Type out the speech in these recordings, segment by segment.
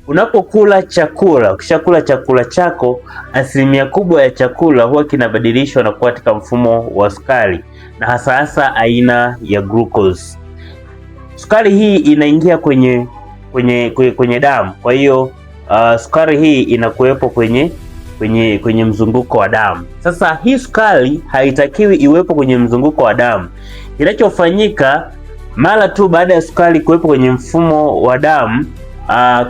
Unapokula chakula, ukishakula chakula chako, asilimia kubwa ya chakula huwa kinabadilishwa na kuwa katika mfumo wa sukari na hasa hasa aina ya glucose. Sukari hii inaingia kwenye damu, kwa hiyo sukari hii inakuwepo kwenye mzunguko wa damu. Sasa hii sukari haitakiwi iwepo kwenye mzunguko wa damu. Kinachofanyika mara tu baada ya sukari kuwepo kwenye mfumo wa damu,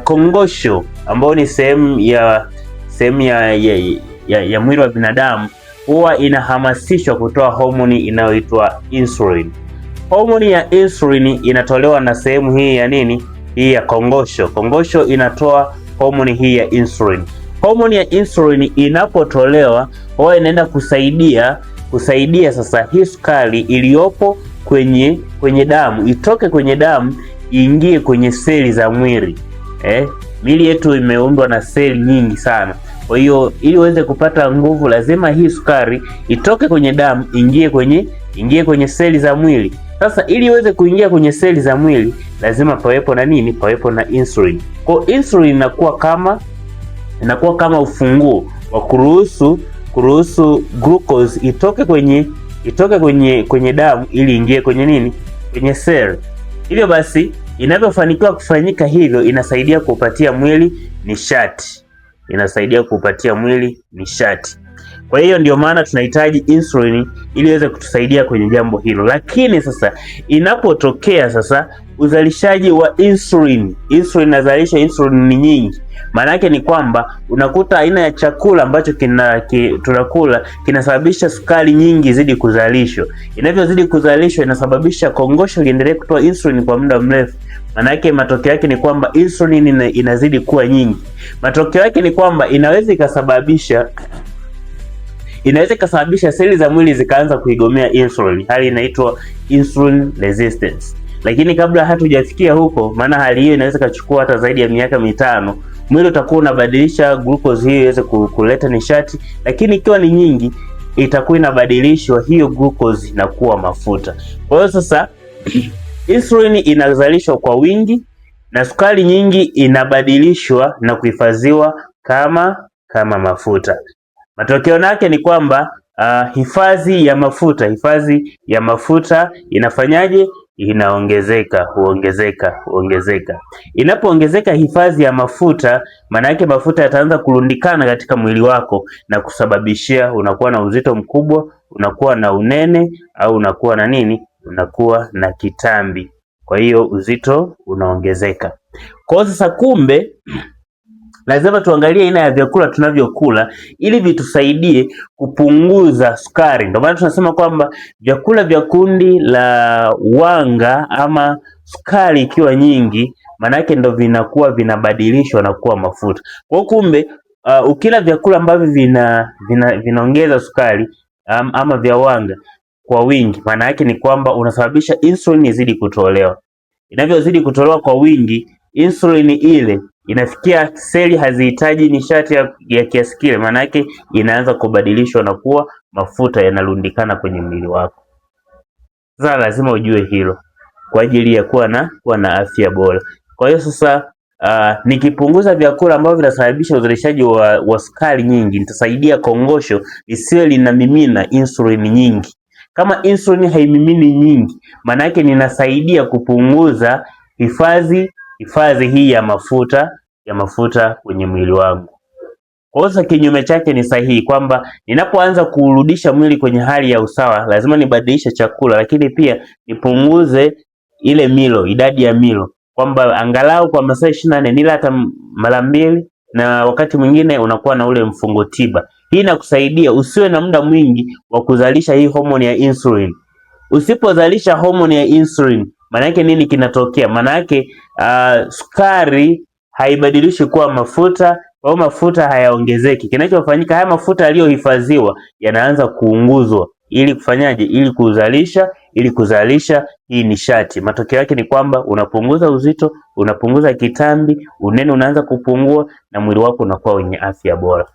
kongosho ambayo ni sehemu ya mwili wa binadamu huwa inahamasishwa kutoa homoni inayoitwa insulin. Homoni ya insulin inatolewa na sehemu hii ya nini? Hii ya kongosho. Kongosho inatoa homoni hii ya insulin. Homoni ya insulin inapotolewa huwa inaenda kusaidia sasa hii sukari iliyopo kwenye damu itoke kwenye damu iingie kwenye seli za mwili. Miili yetu imeundwa na seli nyingi sana. Kwa hiyo ili uweze kupata nguvu lazima hii sukari itoke kwenye damu ingie kwenye seli za mwili. Sasa ili iweze kuingia kwenye seli za mwili lazima pawepo na nini? Pawepo na insulin. Kwa insulin inakuwa kama ufunguo wa kuruhusu glucose itoke kwenye damu ili ingie kwenye nini? Kwenye seli. Hivyo basi inavyofanikiwa kufanyika hivyo, inasaidia kuupatia mwili nishati, inasaidia kuupatia mwili nishati. Kwa hiyo ndio maana tunahitaji insulin ili iweze kutusaidia kwenye jambo hilo. Lakini sasa inapotokea sasa uzalishaji wa insulin, insulin inazalisha insulin ni nyingi, maana yake ni kwamba unakuta aina ya chakula ambacho tunakula kinasababisha sukari nyingi zidi kuzalishwa. Inavyozidi kuzalishwa inasababisha kongosho liendelee kutoa insulin kwa muda mrefu. Maana yake matokeo yake ni kwamba insulin inazidi kuwa nyingi. Matokeo yake ni kwamba inaweza ikasababisha seli za mwili zikaanza kuigomea insulin, hali inaitwa insulin resistance. Lakini kabla hatujafikia huko, maana hali hiyo inaweza ikachukua hata zaidi ya miaka 5, mwili utakuwa unabadilisha glucose hiyo iweze kuleta nishati, lakini ikiwa ni nyingi itakuwa inabadilishwa hiyo glucose na kuwa mafuta. Kwa hiyo sasa insulin inazalishwa kwa wingi na sukari nyingi inabadilishwa na kuhifadhiwa kama mafuta. Matokeo yake ni kwamba hifadhi ya mafuta inafanyaje? Inaongezeka, huongezeka, huongezeka. Inapoongezeka hifadhi ya mafuta, maana yake mafuta yataanza kurundikana katika mwili wako na kusababishia unakuwa na uzito mkubwa, unakuwa na unene au unakuwa na nini? Unakuwa na kitambi. Kwa hiyo uzito unaongezeka. Kwa hiyo sasa, kumbe lazima tuangalie aina ya vyakula tunavyokula ili vitusaidie kupunguza sukari. Ndio maana tunasema kwamba vyakula vya kundi la wanga ama sukari ikiwa nyingi, maana yake ndo vinakuwa vinabadilishwa na kuwa mafuta. Kwa hiyo kumbe, ukila vyakula ambavyo vinaongeza sukari ama vya wanga kwa wingi, maana yake ni kwamba unasababisha insulin izidi kutolewa. Inavyozidi kutolewa kwa wingi, insulin ile inafikia seli hazihitaji nishati ya kiasi kile, maana yake inaanza kubadilishwa na kuwa mafuta yanarundikana kwenye mwili wako. Sasa lazima ujue hilo kwa ajili ya kuwa na afya bora. Kwa hiyo sasa nikipunguza vyakula ambavyo vinasababisha uzalishaji wa sukari nyingi, nitasaidia kongosho lisiwe linamimina insulin nyingi. Kama insulin haimimini nyingi, maana yake ninasaidia kupunguza hifadhi hii ya mafuta kwenye mwili wangu. Kwa hiyo sasa kinyume chake ni sahihi kwamba ninapoanza kurudisha mwili kwenye hali ya usawa, lazima nibadilishe chakula, lakini pia nipunguze ile milo, idadi ya milo, kwamba angalau kwa masaa 24 nila hata mara mbili, na wakati mwingine unakuwa na ule mfungo tiba. Hii inakusaidia usiwe na muda mwingi wa kuzalisha hii homoni ya insulin. Usipozalisha homoni ya insulin, maana yake nini kinatokea? Maana yake sukari haibadilishi kuwa mafuta, kwa hiyo mafuta hayaongezeki. Kinachofanyika, haya mafuta yaliyohifadhiwa yanaanza kuunguzwa ili kufanyaje? Ili kuzalisha hii nishati. Matokeo yake ni kwamba unapunguza uzito, unapunguza kitambi, unene unaanza kupungua na mwili wako unakuwa wenye afya bora.